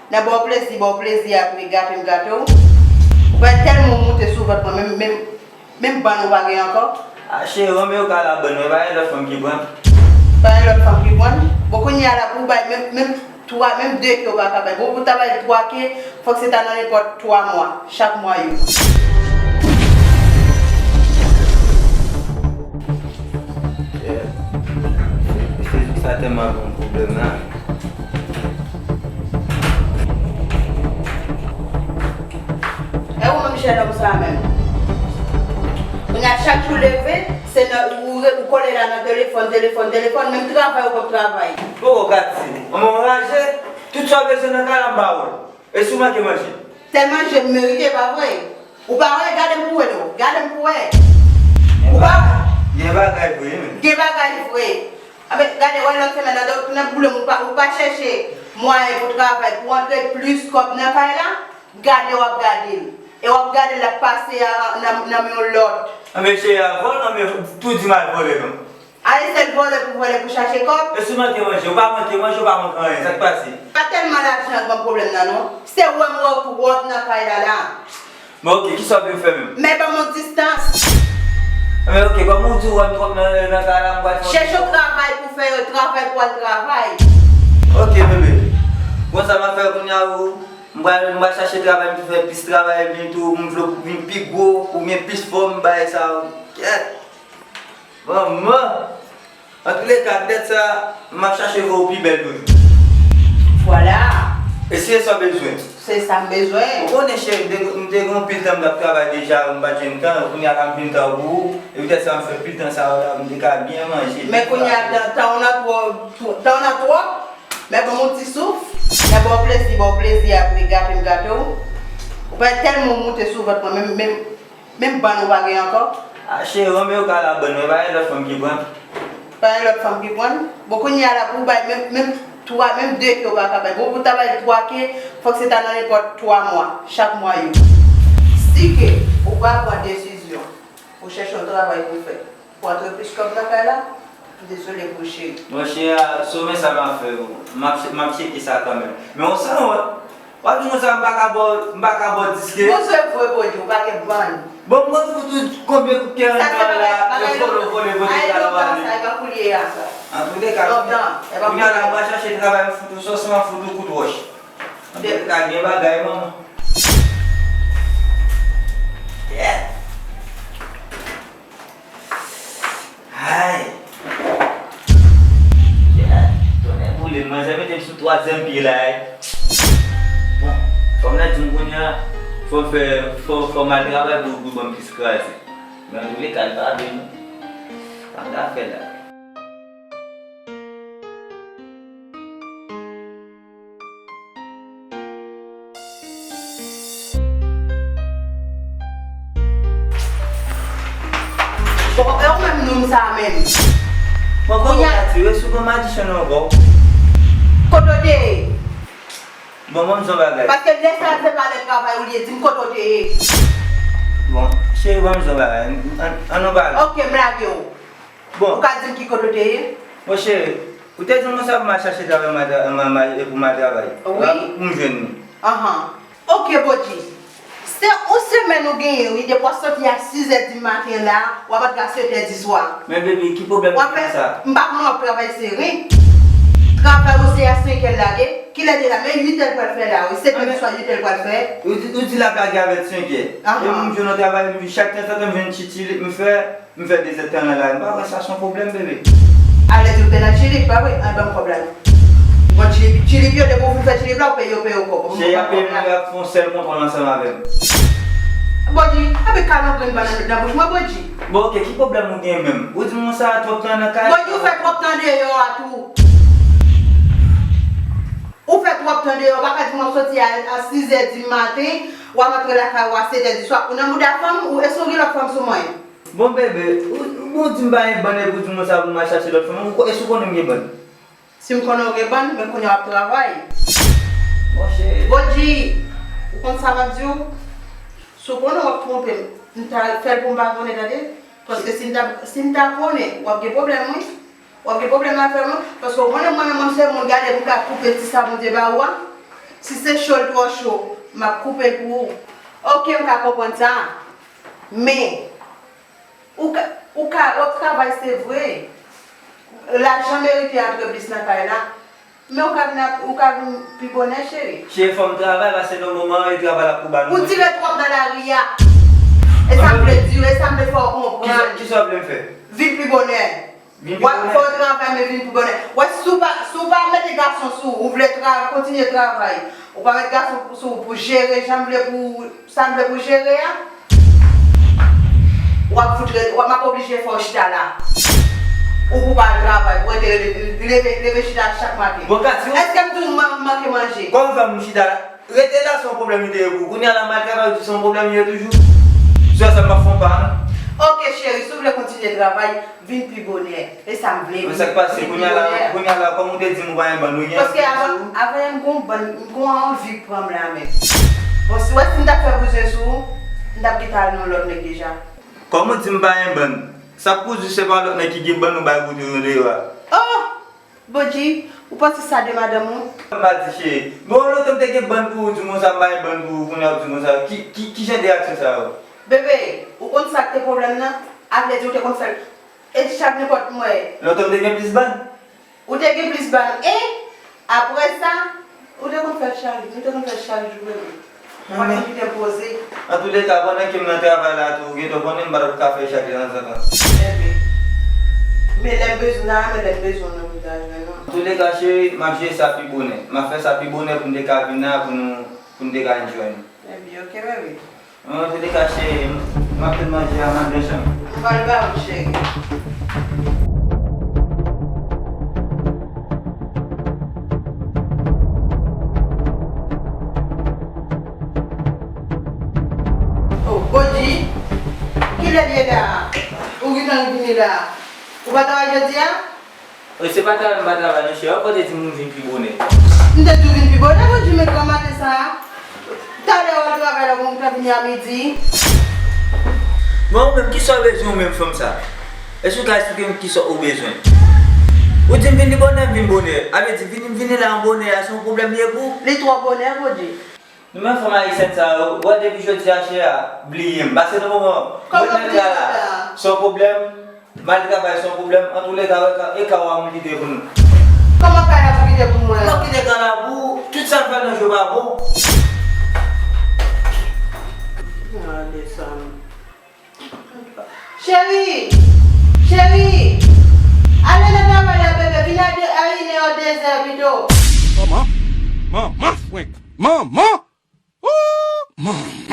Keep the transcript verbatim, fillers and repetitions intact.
Nan ba w plezi, ba w plezi, apre gate m gate w. Ou wè tèlman w moute sou vant mwen, menm, menm, menm bann ou pa gen ankò. A, cheri, men yo ka la bann mwen, pa gen lòt fanm ki pran. Pa gen lòt fanm ki pran. Bon, kounye a la, pou w bay menm, menm twa, menm de ke w pa ka bay. Bon, pou w ta bay twa ke, fòk se ta nan nenpòt twa mwa, chak mwa youn. Yeah. Se, se, sa tèlman gon pwoblèm la. E ou menm jennonm sa menm. Kounye a chak jou leve, se nan, ou, re- ou kole la nan telefòn, telefòn, telefòn, menm travay ou p ap travay. Poko Katy, m anraje, tout sa w bezwen nan kay la m ba ou l. E si w manke manje? Tèlman je m merite, pa vre? Ou pa wè, gade m pou wè non, gade m pou wè. Ou pa gen bagay vre, wi. Gen bagay vre. Anben, gade, wè lòt semèn nan, donk, nan pwoblèm, ou pa, ou pa chèche mwayen pou travay, pou antre plis kòb nan kay la, gade w ap gade l. E w ap gade l ap pase a, nan, nan men yon lòt. Anben, cheri a vòlè, anben, tou di m al vòlè non. Ay, se vòlè pou vòlè pou chache kòb. E si w manke manje, ou pa manke manje, ou pa manke anyen, sa k pase? Pa tèlman lajan k ban pwoblèm nan non. Se wè m wè w twòp nan kay la la. Bon, ok, kisa w vle m fè menm? Men ban m yon distans. Men ok, kòm ou di w wè m twòp nan, nan kay la, m pral fè yon... Chèche yon travay pou fè, yon travay pou al travay. Ok, bebe. Bon, sa m ap fè kounye a, ou, m pral, m pral chache travay, m fè plis travay, epi tou, m vle w vin pi gwo, ou gen plis fòm, bagay sa yo. Kèt. Manman! Antouleka, petèt sa, m ap chache vre w pi bèl toujou. Vwala. E se sa w bezwen? Se sa m bezwen. Ou konnen, cheri, m te, m te gen yon pil tan m t ap travay deja, m pa t jwenn tan, kounye a la m vin tan pou ou, e petèt sa m fè pil tan sa yo la, m te ka byen manje. Men kounye a, tan, tan w nan twòp, tan w nan twòp, men ban m yon ti souf, men ba w plezi, ba w plezi, apre gate m gate w. Ou pa tèlman moute sou vant mwen, menm, menm, Menm bann ou pa gen ankò? A, cheri, men yo ka la bann mwen, pa gen lòt fanm ki pran. Pa gen lòt fanm ki pran? Bon, kounye a la, pou w bay menm, menm twa, menm de ke w pa ka bay. Bon, pou w ta bay twa ke, fòk se ta nan nenpòt twa mwa, chak mwa youn. Si ke ou pa pran desizyon pou chèche yon travay pou w fè, pou antre plis kòb nan kay la, m dezole pou w, cheri. Monchè, a, somen sa m ap fè yo. M ap, m ap tcheke sa kanmenm. Men w sanwont. W ap di konsa m pa ka ba w, m pa ka ba w dis ke. Bon, se vre, Bondye, ou pa gen bann. Bon, mwen fout ou konbyen kout kè an nan la, e vole, vole, vole, kal wale. Sa e pa koulye a sa. Antouleka, kounye a la, m pral chache travay, m fout ou sòs, m fout ou kout wòch. Antouleka, gen bagay, manman. Yeah. Ay! Yeah. Tonnè boule m, manzè mete m sou twazyèm pye la, eh. Bon, fanm nan di m kounye a, fò m fè, fò, fò m al travay pou, pou ban m plis kraze. Men antouleka, l pa vle non. Sa m ta fè la? Bon, e ou menm nonm sa a menm? Bon, kòman w ka di, resi w gon madichon nan kò w? Kote w te ye? Bon, ban m di w yon bagay. Paske lè sa a se pa lè travay ou li ye, di m kote w te ye. Bon, cheri, ban m di w yon bagay. Ann, ann, ann nou pale. Ok, m lage w. Bon. Ou ka di m ki kote w te ye? Bon, cheri, ou te di m konsa pou m al chache travay, m a tra-, m a, m a, e pou m al travay. Wi. Pou m jwenn ou. Ahan. Ok, Bodji. Se yon semèn ou genyen, wi, depi w ap soti a sizè di maten la, w ap antre a setè di swa. Men, baby, ki pwoblèm ki nan sa? M pa konnen w ap travay sere. Travay ou se a senkè l lage. Kilè l ye la? Men uitè l pral fè la, wi. Setè di swa, uitè l pral fè. Ou di, ou di l ap lage avèk senkè. Ahan. Epi m jwenn yon travay, m chak tanzantan m jwenn ti, ti, m fè. M fè dezèdtan nan lari, m pa wè sa se yon pwoblèm, bebe. Alè di w te nan chilip, pa vre? An, ban m kòb la non. Bon, chilip, chilip yo, depi w fin fè chilip la, w peye, yo peye w kòb. Cheri, y ap peye m, y ap fè yon sèl kontwòl ansanm avè m. Bodji, anben kale yon grenn bannann met nan bouch mwen, Bodji. Bon, ok, ki pwoblèm ou gen menm? Ou di m konsa twòp tan nan kay. Bodji, ou fè twòp tan deyò a tou. Ou fè twòp tan deyò, ou pa ka di m w ap soti a, a sizè di maten, w ap antre lakay ou a setè di swa. Ou nan bouda fanm, ou, èske w gen lòt fanm sou mwen? Bon, bebe, ou, ou di m pa gen bann epi w di m konsa pou m al chache lòt fanm. Ou, èske w konnen m gen bann? Si m konnen w gen bann, men kounye a w ap travay. Monchè. Bodji, ou konn sa m ap di w? Si w konnen w ap twonpe m, m ta fè l pou m pa konnen, tande? Paske si m ta, si m ta konnen, w ap gen pwoblèm, wi. W ap gen pwoblèm avè m, paske w konnen mwen menm, mwen se moun gade pou m ka koupe ti sa Bondye ba ou a. Si se cho l twò cho, m ap koupe l pou ou. Oke, m ka konprann sa. Men, ou ka, ou ka, w ap travay, se vre. Lajan merite antre plis nan kay la. Men ou ka vin ap, ou ka vin pi bonè, cheri. Cheri, fò m travay, paske nan moman an, e travay la pou ba nou. Ou dire twòp nan lari a. E sa m vle di w, e sa m vle fè w konprann. Kisa, kisa w vle m fè? Vin pi bonè. Vin pi bonè. W ap fè w travay, men vin pi bonè. Wè, si w pa, si w pa mete gason sou ou, ou vle tra-, kontinye travay, ou pa met gason sou ou pou jere jan m vle pou, sa m vle pou jere a, w ap fout ret, w ap, m ap oblije fè w chita la. Ou pou pa al travay, pou rete leve, leve, leve chita chak maten. Bon, Kati, ou... Èske m di w m man-, manke manje? Kòman fè m chita la? Rete la, se yon pwoblèm li te ye pou ou. Kounye a la, m al travay, ou di se yon pwoblèm li ye toujou. Sè sa, m ap fè yon pa, non. Oke, cheri, si w vle kontinye travay, vin pi bonè. E sa m vle. Men sa k pase, kounye a la, kounye a la, kòm ou te di m ou pa gen bann, ou gen... Paske avan, avan, m gon bann, m gon anvi k pran m la menm. Bon, si w wè si m t ap fè bouzen sou ou, m t ap gentan al nan lòt nèg deja. Kòm ou di m pa gen bann, sa k pou di se pa lòt nèg ki gen bann ou bay kote yo deyò a? Oh! Bodji, ou panse sa de madanm ou? M pa di cheri. Bon, lontan m te gen bann pou ou, di konsa m pa gen bann pou ou, kounye a w ap di konsa. Ki, ki, ki jan de reyaksyon sa yo? Bebe, ou konn sa k te pwoblèm nan? A vle di ou te konn fè l. E chak nenpòt mwen. Lontan m te gen plis bann? Ou te gen plis bann, e apre sa, ou te konn fè l chak, ou te konn fè l chak jou, bebe. Ou pa t kite m poze. Antouleka, pandan ke m nan travay la tou, ou gentan konnen m pa t ap ka fè chak de tanzantan. Bebe. Men lè m bezwen w la, men lè m bezwen w nan, m ta jwenn ou. Antouleka, cheri, m ap jere sa pi bonè. M ap fè sa pi bonè pou n te ka vin la, pou nou, pou n te ka enjoy nou. Bebe, oke, bebe. Antouleka, cheri, m ap tann manje a, m al nan chanm. M pral ba ou, cheri. Oh, Bodji, kilè l ye la a? Ou gentan vini la a? Ou pa travay jodi a? E se pa travay m pa travay non, cheri. Ou pa te di m vin pi bonè? M te di w vin pi bonè, Bodji, men granmaten sa a. Talè w al travay la, ou konn vini a midi. Bon, ou menm, kisa w bezwen ou menm, fanm sa? Èske w ka eksplike m kisa w bezwen? Ou di m vin pi bonè, m vin bonè. A vle di, vini m vini la an bonè a, se yon pwoblèm li ye pou ou? Li twò bonè, Bodji. Nou menm fanm ayisyèn sa yo, wè depi jodi a, cheri, bliye m. Pase nan moman, mwen nan kay la, se yon pwoblèm, m al travay, se yon pwoblèm, antouleka, e ka, e ka w a m kite pou nou. Kòman kay la pou kite pou mwen? M ap kite kay la pou ou, tout sa m fè nan je w pa bon. Gade sa. Cheri! Cheri! Ale nan travay la, bebe, vin a de, a inè, dezè pito. Manman! Manman frenk! Manman! Ooh, manman!